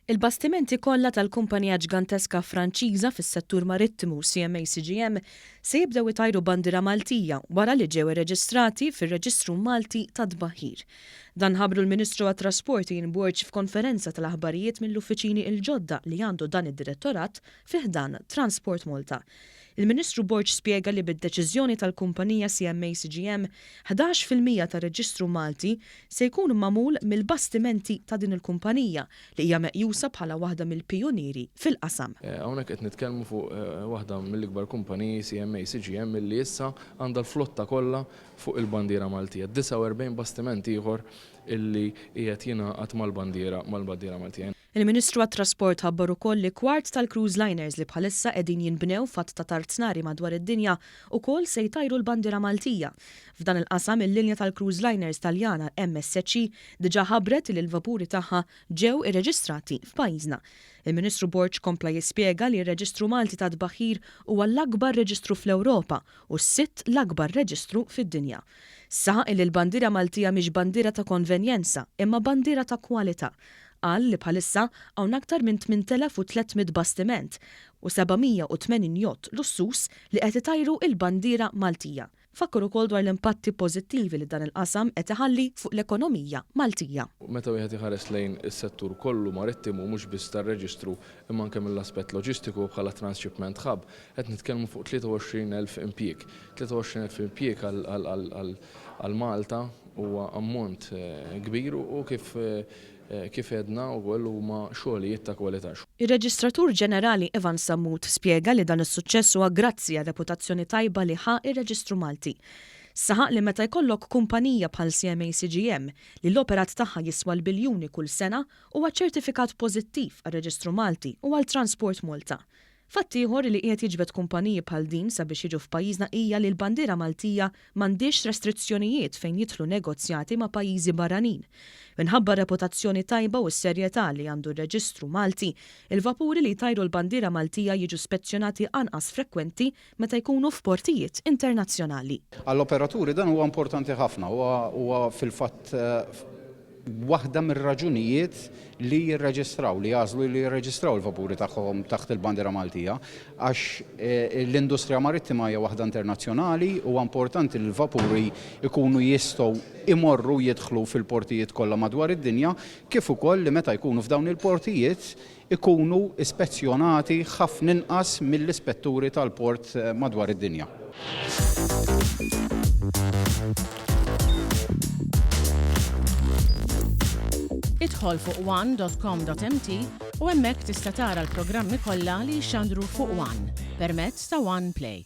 Il-bastimenti kollha tal-kumpanija ġganteska Franċiża fis-settur marittimu CMA CGM se jibdew itajru bandiera Maltija wara li ġew irreġistrati fir-Reġistru Malti tat-Tbaħħir. Dan ħabbru l-Ministru għat-Trasport Ian Borg f'konferenza tal-aħbarijiet mill-uffiċini l-ġodda li għandu dan id-direttorat fi ħdan Transport Malta. Il-Ministru Borg spjega li bid-deċiżjoni tal-kumpanija CMA CGM, 11% tar-reġistru Malti se jkun magħmul mill-bastimenti ta' din il-kumpanija li hija meqjusa bħala waħda mill-pijunieri fil-qasam. Hawnhekk qed nitkellmu fuq waħda mill-ikbar kumpaniji CMA CGM li issa għandha l-flotta kollha fuq il-bandiera Maltija. 49 bastiment ieħor illi qiegħed jingħaqad mal-bandiera mal-bandiera Maltija. Il-Ministru għat-Trasport ħabbar ukoll li kwart tal-cruise liners li bħalissa qegħdin jinbnew f'għadd ta' tarznari madwar id-dinja ukoll se jtajru l-bandiera Maltija. F'dan il-qasam il-linja tal-cruise liners Taljana MSC diġà ħabbret li l-vapuri tagħha ġew irreġistrati f'pajjiżna. Il-Ministru Borg kompla jispjega li r-Reġistru Malti tat-Tbaħħir huwa l-akbar reġistru fl-Ewropa u s-sitt l-akbar reġistru fid-dinja. Saħaq illi l-bandiera Maltija mhix bandiera ta' konvenjenza imma bandiera ta' kwalità. Qal li bħalissa hawn aktar minn 8,300 bastiment u 780 jott lussuż li qed itajru l-bandiera Maltija. Fakkar ukoll dwar l-impatti pożittivi li dan il-qasam qed iħalli fuq l-ekonomija Maltija. Meta wieħed iħares lejn is-settur kollu marittimu mhux biss tar-reġistru imma anke mill-aspett loġistiku bħala transshipment hub, qed nitkellmu fuq 23,000 impjieg. 23,000 impjieg għal Malta huwa ammont kbir u kif kif għedna wkoll huma xogħlijiet ta' kwalità. Ir-Reġistratur Ġenerali Ivan Sammut spjega li dan is-suċċess huwa grazzi għar-reputazzjoni tajba li ħa r-Reġistru Malti. Saħaq li meta jkollok kumpanija bħal CMA CGM li l-operat tagħha jiswa l-biljuni kull sena huwa ċertifikat pożittiv għar-Reġistru Malti u għal Transport Malta. Fatt ieħor li qiegħed jiġbed kumpaniji bħal din sabiex jiġu f'pajjiżna hija li l-bandiera Maltija m'għandhiex restrizzjonijiet fejn jidħlu negozjati ma' pajjiżi barranin. Minħabba r-reputazzjoni tajba u s-serjetà li għandu r-reġistru Malti, il-vapuri li jtajru l-bandiera Maltija jiġu spezzjonati anqas frekwenti meta jkunu f'portijiet internazzjonali. Għall-operaturi dan huwa importanti ħafna, huwa fil-fatt waħda mir-raġunijiet li jirreġistraw, li jagħżlu li jirreġistraw il-vapuri tagħhom taħt il-bandiera Maltija, għax l-industrija marittima hija waħda internazzjonali, huwa importanti li l-vapuri jkunu jistgħu imorru jidħlu fil-portijiet kollha madwar id-dinja, kif ukoll li meta jkunu f'dawn il-portijiet ikunu ispezzjonati ħafna inqas mill-ispetturi tal-port madwar id-dinja. Idħol fuq one dot com dot mt u hemmhekk tista' tara l-programmi kollha li jixxandru fuq one permezz ta' One Play.